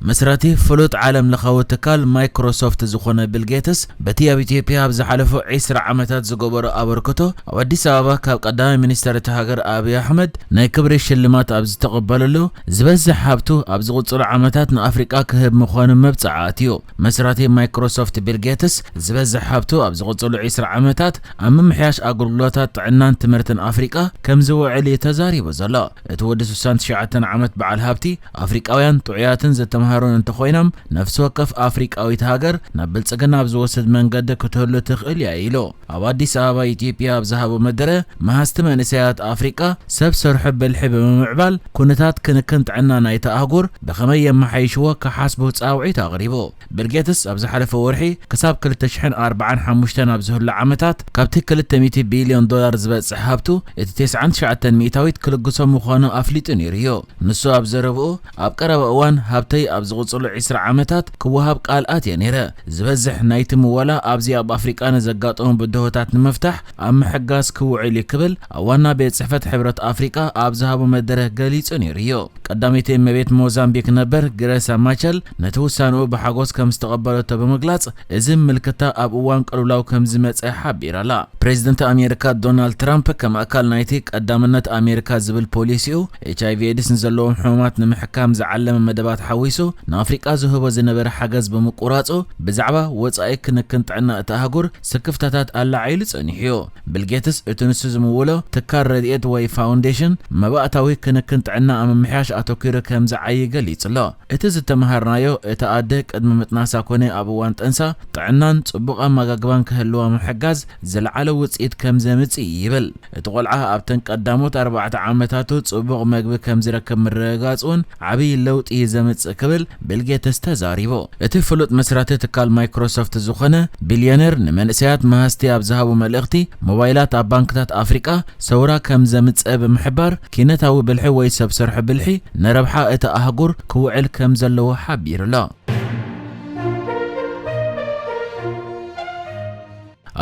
መስራቲ ፍሉጥ ዓለም ለኻዊ ትካል ማይክሮሶፍት ዝኾነ ቢል ጌትስ፣ በቲ ኣብ ኢትዮጵያ ኣብ ዝሓለፉ ዒስራ ዓመታት ዝገበሮ ኣበርክቶ፣ ኣብ ኣዲስ ኣበባ ካብ ቀዳማይ ሚኒስተር እታ ሃገር ኣብይ ኣሕመድ ናይ ክብሪ ሽልማት ኣብ ዝተቐበለሉ፣ ዝበዝሕ ሃብቱ ኣብ ዝቕጽሉ ዓመታት ንኣፍሪቃ ክህብ ምዃኑ መብጽዓ ኣትዩ። መስራቲ ማይክሮሶፍት ቢል ጌትስ፣ ዝበዝሕ ሃብቱ ኣብ ዝቕጽሉ ዒስራ ዓመታት ኣብ ምምሕያሽ ኣገልግሎታት ጥዕናን ትምህርትን ኣፍሪቃ ከም ዝውዕል እዩ ተዛሪቡ ዘሎ። እቲ ወዲ ስሳን ትሽዓተን ዓመት በዓል ሃብቲ፣ ኣፍሪቃውያን ጥዑያትን ዝተምሃሩን እንተኾይኖም፣ ነፍሲ ወከፍ ኣፍሪቃዊት ሃገር ናብ ብልጽግና ኣብ ዝወስድ መንገዲ ክትህሉ ትኽእል እያ ኢሉ። ኣብ ኣዲስ ኣበባ ኢትዮጵያ ኣብ ዝሃቦ መደረ፣ መሃዝቲ መንእሰያት ኣፍሪቃ ሰብ ሰርሖ ብልሒ ብምምዕባል፣ ኩነታት ክንክን ጥዕና ናይታ ኣህጉር ብኸመይ የመሓይሽዎ ክሓስቡ ጻውዒት ኣቕሪቡ። ቢል ጌትስ ኣብ ዝሓለፈ ወርሒ ክሳብ ክልተ ሽሕን ኣርባዓን ሓሙሽተን ኣብ ዝህሉ ዓመታት፣ ካብቲ ክልተ ሚእቲ ቢልዮን ዶላር ዝበጽሕ ሃብቱ፣ እቲ ተስዓን ትሽዓተን ሚእታዊት ክልግሶ ምዃኑ ኣፍሊጡ ነይሩ እዩ። ንሱ ኣብ ዘረብኡ፣ ኣብ ቀረባ እዋን ሃብተይ ኣብ ዝቕጽሉ ዒስራ ዓመታት ክወሃብ ቃል ኣትየ ነይረ። ዝበዝሕ ናይቲ ምወላ ኣብዚ ኣብ ኣፍሪቃ ንዘጋጠሙ ብድሆታት ንምፍታሕ ኣብ ምሕጋዝ ክውዕል እዩ ክብል ኣብ ዋና ቤት ጽሕፈት ሕብረት ኣፍሪቃ ኣብ ዝሃቦ መደረ ገሊጹ ነይሩ እዩ። ቀዳመይቲ እመቤት ሞዛምቢክ ነበር ግሬሳ ማቸል ነቲ ውሳንኡ ብሓጎስ ከም ዝተቐበለቶ ብምግላጽ፣ እዚ ምልክታ ኣብ እዋን ቅልውላው ከም ዝመጸ ሓቢራ'ላ። ፕሬዚደንት ኣሜሪካ ዶናልድ ትራምፕ ከም ኣካል ናይቲ ቀዳምነት ኣሜሪካ ዝብል ፖሊሲኡ፣ ኤች ኣይ ቪ ኤድስ ንዘለዎም ሕሙማት ንምሕካም ዝዓለመ መደባት ሓዊሱ፣ ንኣፍሪቃ ዝህቦ ዝነበረ ሓገዝ ብምቁራጹ፣ ብዛዕባ ወጻኢ ክንክን ጥዕና እታ ኣህጉር ስክፍታታት ኣላዒሉ ጸኒሑ እዩ። ቢል ጌትስ እቲ ንሱ ዝምውሎ ትካል ረድኤት ወይ ፋውንዴሽን መባእታዊ ክንክን ጥዕና ኣብ ምምሕያሽ ኣተኲሩ ከም ዝዓዪ ገሊጹ ኣሎ። እቲ ዝተምሃርናዮ፣ እታ ኣደ ቅድሚ ምጥናሳ ኮነ ኣብ እዋን ጥንሳ ጥዕናን ጽቡቕ ኣመጋግባን ክህልዋ ምሕጋዝ ዝለዓለ ውጽኢት ከም ዘምጽእ ይብል። እቲ ቆልዓ ኣብተን ቀዳሞት ኣርባዕተ ዓመታቱ ጽቡቕ መግቢ ከም ዝረክብ ምርግጋጽ እውን ዓብዪ ለውጢ እዩ ዘምጽእ ክብል ቢል ጌትስ ተዛሪቡ። እቲ ፍሉጥ መስራቲ ትካል ማይክሮሶፍት ዝኾነ ቢልዮነር ንመንእሰያት መሃዝቲ ኣብ ዝሃቦ መልእኽቲ፣ ሞባይላት ኣብ ባንክታት ኣፍሪቃ ሰውራ ከም ዘምጽእ ብምሕባር፣ ኪነታዊ ብልሒ ወይ ሰብ ሰርሖ ብልሒ ንረብሓ እታ ኣህጉር ክውዕል ከም ዘለዎ ሓቢሩ ኣሎ።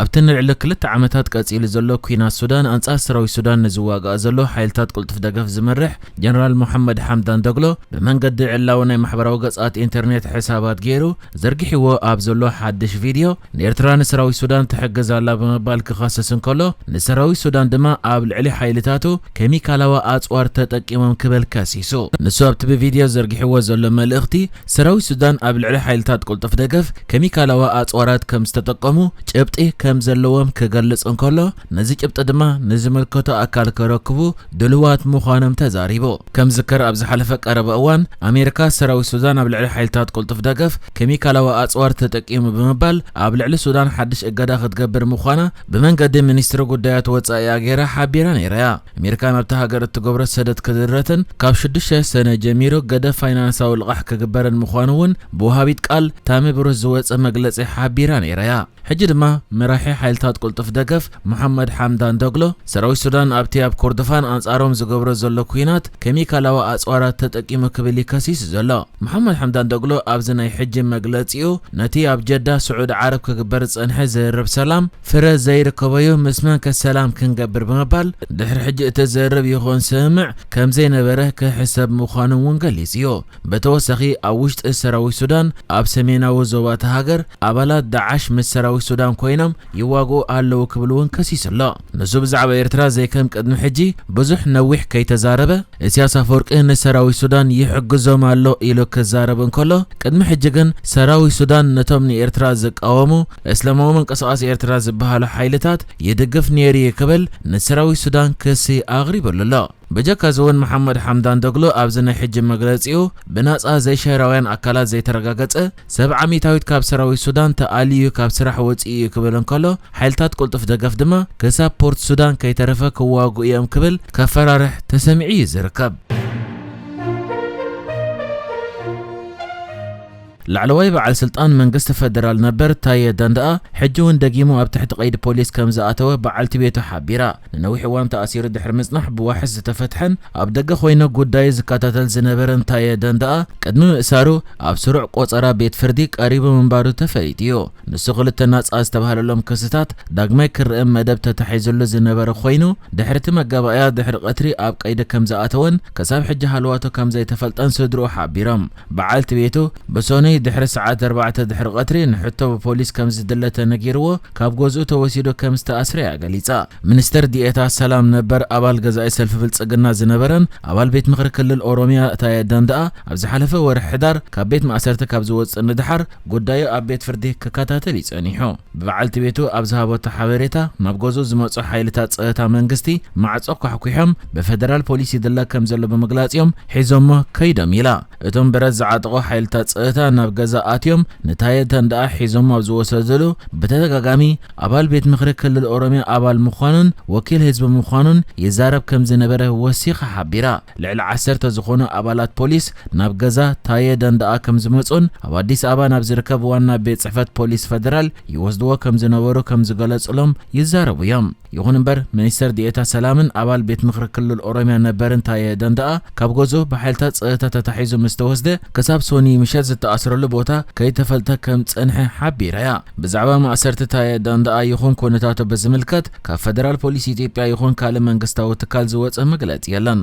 ኣብቲ ንልዕሊ ክልተ ዓመታት ቀጺሉ ዘሎ ኲናት ሱዳን፣ ኣንጻር ሰራዊት ሱዳን ንዝዋጋእ ዘሎ ሓይልታት ቅልጡፍ ደገፍ ዝመርሕ ጀነራል መሓመድ ሓምዳን ደግሎ፣ ብመንገዲ ዕላዊ ናይ ማሕበራዊ ገጻት ኢንተርኔት ሕሳባት ገይሩ ዘርጊሕዎ ኣብ ዘሎ ሓድሽ ቪድዮ፣ ንኤርትራ ንሰራዊት ሱዳን ትሕግዝ ኣላ ብምባል ክኸስስ እንከሎ፣ ንሰራዊት ሱዳን ድማ ኣብ ልዕሊ ሓይልታቱ ኬሚካላዊ ኣጽዋር ተጠቂሞም ክብል ከሲሱ። ንሱ ኣብቲ ብቪድዮ ዘርጊሕዎ ዘሎ መልእኽቲ፣ ሰራዊት ሱዳን ኣብ ልዕሊ ሓይልታት ቅልጡፍ ደገፍ ኬሚካላዊ ኣጽዋራት ከም ዝተጠቀሙ ጭብጢ ከም ዘለዎም ክገልጽ እንከሎ፣ ነዚ ጭብጢ ድማ ንዝምልከቶ ኣካል ከረክቡ ድልዋት ምዃኖም ተዛሪቡ። ከም ዝከር፣ ኣብ ዝሓለፈ ቀረባ እዋን፣ ኣሜሪካ ሰራዊት ሱዳን ኣብ ልዕሊ ሓይልታት ቅልጡፍ ደገፍ ኬሚካላዊ ኣጽዋር ተጠቂሙ ብምባል ኣብ ልዕሊ ሱዳን ሓድሽ እገዳ ክትገብር ምዃና ብመንገዲ ሚኒስትሪ ጉዳያት ወጻኢኣ ገይራ ሓቢራ ነይራ እያ። ኣሜሪካ ናብታ ሃገር እትገብሮ ሰደድ ክድረትን ካብ ሽዱሽተ ሰነ ጀሚሩ ገደብ ፋይናንሳዊ ልቓሕ ክግበርን ምዃኑ እውን ብወሃቢት ቃል ታሚ ብሩስ ዝወጸ መግለጺ ሓቢራ ነይራ እያ። ሕጂ ድማ መራሒ ሓይልታት ቅልጡፍ ደገፍ መሓመድ ሓምዳን ደግሎ፣ ሰራዊት ሱዳን ኣብቲ ኣብ ኮርዶፋን ኣንጻሮም ዝገብሮ ዘሎ ኲናት ኬሚካላዊ ኣጽዋራት ተጠቂሙ ክብል እዩ ከሲሱ ዘሎ። መሓመድ ሓምዳን ደግሎ ኣብዚ ናይ ሕጂ መግለጺኡ፣ ነቲ ኣብ ጀዳ ስዑዲ ዓረብ ክግበር ዝጸንሐ ዝርርብ ሰላም ፍረ ዘይርከበዩ፣ ምስ መን ከ ሰላም ክንገብር ብምባል፣ ድሕሪ ሕጂ እቲ ዝርርብ ይኹን ስምምዕ ከም ዘይነበረ ክሕሰብ ምዃኑ እውን ገሊጹ እዩ። ብተወሳኺ፣ ኣብ ውሽጢ ሰራዊት ሱዳን፣ ኣብ ሰሜናዊ ዞባ እታ ሃገር፣ ኣባላት ዳዓሽ ምስ ሰራዊት ሱዳን ኮይኖም ይዋግኡ ኣለዉ ክብል እውን ከሲሱ ኣሎ። ንሱ ብዛዕባ ኤርትራ ዘይከም ቅድሚ ሕጂ ብዙሕ ነዊሕ ከይተዛረበ፣ ኢሳያስ ኣፈወርቂ ንሰራዊት ሱዳን ይሕግዞም ኣሎ ኢሉ ክዛረብ እንከሎ፣ ቅድሚ ሕጂ ግን ሰራዊት ሱዳን ነቶም ንኤርትራ ዝቃወሙ እስላማዊ ምንቅስቓስ ኤርትራ ዝበሃሉ ሓይልታት ይድግፍ ነይሩ እዩ ክብል ንሰራዊት ሱዳን ክሲ ኣቕሪበሉ ኣሎ። ብጀካ እዚ እውን መሓመድ ሓምዳን ደግሎ ኣብዚ ናይ ሕጂ መግለጺኡ ብናጻ ዘይሽህራውያን ኣካላት ዘይተረጋገጸ ሰብዓ ሚእታዊት ካብ ሰራዊት ሱዳን ተኣልዩ ካብ ስራሕ ወጺኡ እዩ ክብል እንከሎ፣ ሓይልታት ቅልጡፍ ደገፍ ድማ ክሳብ ፖርት ሱዳን ከይተረፈ ክዋግኡ እዮም ክብል ከፈራርሕ ተሰሚዑ እዩ ዝርከብ። ላዕለዋይ በዓል ስልጣን መንግስቲ ፈደራል ነበር ታየ ደንደኣ ሕጂ እውን ደጊሙ ኣብ ትሕቲ ቀይዲ ፖሊስ ከም ዝኣተወ በዓልቲ ቤቱ ሓቢራ። ንነዊሕ እዋን ተኣሲሩ ድሕሪ ምጽናሕ ብዋሕስ ዝተፈትሐን ኣብ ደገ ኮይኑ ጉዳዩ ዝከታተል ዝነበረን ታየ ደንደኣ ቅድሚ ምእሳሩ ኣብ ስሩዕ ቆጸራ ቤት ፍርዲ ቀሪቡ ምንባሩ ተፈሊጡ እዩ። ንሱ ክልተ ናጻ ዝተባህለሎም ክስታት ዳግማይ ክርእ መደብ ተታሒዙሉ ዝነበረ ኮይኑ፣ ድሕሪ እቲ መጋባእያ ድሕሪ ቀትሪ ኣብ ቀይዲ ከም ዝኣተወን ክሳብ ሕጂ ሃለዋቱ ከም ዘይተፈልጠን ስድርኡ ሓቢሮም። በዓልቲ ቤቱ ብሶኑይ ድሕሪ ሰዓት ኣርባዕተ ድሕሪ ቀትሪ ንሕቶ ብፖሊስ ከም ዝድለ ተነጊርዎ ካብ ገዝኡ ተወሲዱ ከም ዝተኣስረ እያ ገሊጻ። ሚኒስትር ዲኤታ ሰላም ነበር ኣባል ገዛኢ ሰልፊ ብልጽግና ዝነበረን ኣባል ቤት ምኽሪ ክልል ኦሮሚያ ታየ ደንደኣ ኣብ ዝሓለፈ ወርሒ ሕዳር ካብ ቤት ማእሰርቲ ካብ ዝወጽእ ንድሓር ጉዳዩ ኣብ ቤት ፍርዲ ክከታተል እዩ ጸኒሑ። ብበዓልቲ ቤቱ ኣብ ዝሃበቶ ሓበሬታ፣ ናብ ገዝኡ ዝመጹ ሓይልታት ጸጥታ መንግስቲ ማዕጾ ኳሕኲሖም ብፈደራል ፖሊስ ይድለ ከም ዘሎ ብምግላጽ እዮም ሒዞሞ ከይዶም ኢላ። እቶም ብረት ዝዓጠቑ ሓይልታት ጸጥታ ናብ ገዛ ኣትዮም ንታየ ደንደኣ ሒዞሞ ኣብ ዝወሰድሉ ብተደጋጋሚ ኣባል ቤት ምኽሪ ክልል ኦሮሚያ ኣባል ምዃኑን ወኪል ህዝቢ ምዃኑን ይዛረብ ከም ዝነበረ ወሲኻ ሓቢራ። ልዕሊ ዓሰርተ ዝኾኑ ኣባላት ፖሊስ ናብ ገዛ ታየ ደንደኣ ከም ዝመጹን ኣብ ኣዲስ ኣበባ ናብ ዝርከብ ዋና ቤት ጽሕፈት ፖሊስ ፈደራል ይወስድዎ ከም ዝነበሩ ከም ዝገለጹሎም ይዛረቡ እዮም። ይኹን እምበር፣ ሚኒስተር ዲኤታ ሰላምን ኣባል ቤት ምኽሪ ክልል ኦሮሚያ ነበርን ታየ ደንደኣ ካብ ገዝኡ ብሓይልታት ጸጥታ ተታሒዙ ምስ ተወስደ፣ ክሳብ ሶኒ ምሸት ዝተኣስረሉ ቦታ ከይተፈልጠ ከም ጸንሐ ሓቢራ እያ። ብዛዕባ ማእሰርቲ ታየ ደንደኣ ይኹን ኩነታቱ ብዝምልከት ካብ ፈደራል ፖሊስ ኢትዮጵያ ይኹን ካልእ መንግስታዊ ትካል ዝወጸ መግለጺ የለን።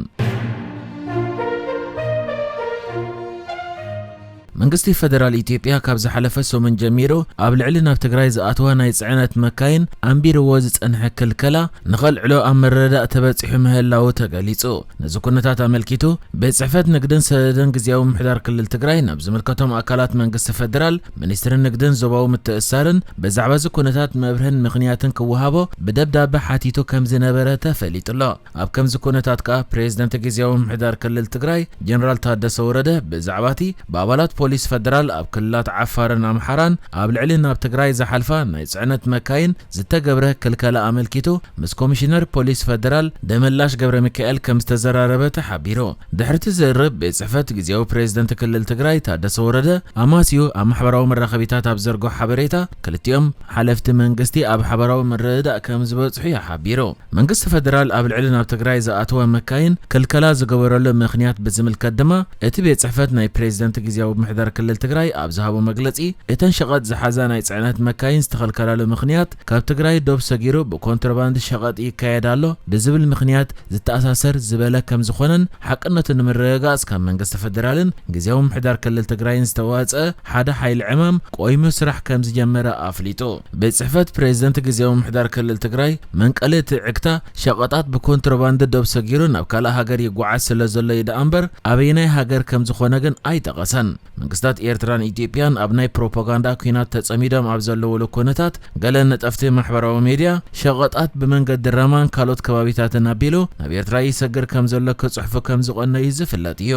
መንግስቲ ፈደራል ኢትዮጵያ ካብ ዝሓለፈ ሰሙን ጀሚሩ ኣብ ልዕሊ ናብ ትግራይ ዝኣተዋ ናይ ጽዕነት መካይን ኣንቢርዎ ዝጸንሐ ክልከላ ንኸልዕሎ ኣብ ምርድዳእ ተበጺሑ ምህላዉ ተገሊጹ። ነዚ ኩነታት ኣመልኪቱ ቤት ጽሕፈት ንግድን ሰደድን ግዝያዊ ምምሕዳር ክልል ትግራይ ናብ ዝምልከቶም ኣካላት መንግስቲ ፈደራል፣ ሚኒስትሪ ንግድን ዞባዊ ምትእስሳርን ብዛዕባ እዚ ኩነታት መብርህን ምኽንያትን ክወሃቦ ብደብዳበ ሓቲቱ ከም ዝነበረ ተፈሊጡ ኣሎ። ኣብ ከምዚ ኩነታት ከኣ ፕሬዝደንት ግዝያዊ ምምሕዳር ክልል ትግራይ ጀነራል ታደሰ ወረደ ብዛዕባ እቲ ብኣባላት ፖሊስ ፈደራል ኣብ ክልላት ዓፋርን ኣምሓራን ኣብ ልዕሊ ናብ ትግራይ ዝሓልፋ ናይ ጽዕነት መካይን ዝተገብረ ክልከላ ኣመልኪቱ ምስ ኮሚሽነር ፖሊስ ፈደራል ደመላሽ ገብረ ሚካኤል ከም ዝተዘራረበ ተሓቢሩ። ድሕሪ እቲ ዝርርብ ቤት ጽሕፈት ግዝያዊ ፕሬዝደንት ክልል ትግራይ ታደሰ ወረደ ኣማስዩ ኣብ ማሕበራዊ መራኸቢታት ኣብ ዘርግሖ ሓበሬታ ክልቲኦም ሓለፍቲ መንግስቲ ኣብ ሓበራዊ ምርድዳእ ከም ዝበጽሑ እዩ ሓቢሩ። መንግስቲ ፈደራል ኣብ ልዕሊ ናብ ትግራይ ዝኣተወ መካይን ክልከላ ዝገበረሉ ምኽንያት ብዝምልከት ድማ፣ እቲ ቤት ጽሕፈት ናይ ፕሬዝደንት ግዝያዊ ምምሕዳር ክልል ትግራይ ኣብ ዝሃቦ መግለጺ፣ እተን ሸቐጥ ዝሓዛ ናይ ጽዕነት መካይን ዝተኸልከላሉ ምኽንያት፣ ካብ ትግራይ ዶብ ሰጊሩ ብኮንትሮባንድ ሸቐጥ ይካየድ ኣሎ ብዝብል ምኽንያት ዝተኣሳሰር ዝበለ ከም ዝኾነን፣ ሓቅነቱ ንምርግጋጽ ካብ መንግስቲ ፈደራልን ግዝያዊ ምምሕዳር ክልል ትግራይን ዝተዋጸአ ሓደ ሓይሊ ዕማም ቆይሙ ስራሕ ከም ዝጀመረ ኣፍሊጡ። ቤት ጽሕፈት ፕሬዝደንት ግዝያዊ ምምሕዳር ክልል ትግራይ መንቀሊ እቲ ዕግታ ሸቐጣት ብኮንትሮባንድ ዶብ ሰጊሩ ናብ ካልእ ሃገር ይጓዓዝ ስለ ዘሎ እዩ ደኣ እምበር ኣበየናይ ሃገር ከም ዝኾነ ግን ኣይጠቐሰን። መንግስታት ኤርትራን ኢትዮጵያን ኣብ ናይ ፕሮፓጋንዳ ኲናት ተጸሚዶም ኣብ ዘለውሉ ኩነታት ገለ ነጠፍቲ ማሕበራዊ ሜድያ ሸቐጣት ብመንገዲ ራማን ካልኦት ከባቢታትን ኣቢሉ ናብ ኤርትራ ይሰግር ከም ዘሎ ክጽሕፉ ከም ዝቐነዩ ዝፍለጥ እዩ።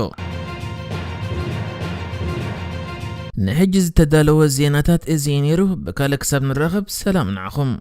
ንሕጂ ዝተዳለወ ዜናታት እዚ እዩ ነይሩ። ብካልእ ክሳብ ንራኸብ ሰላም ንዓኹም።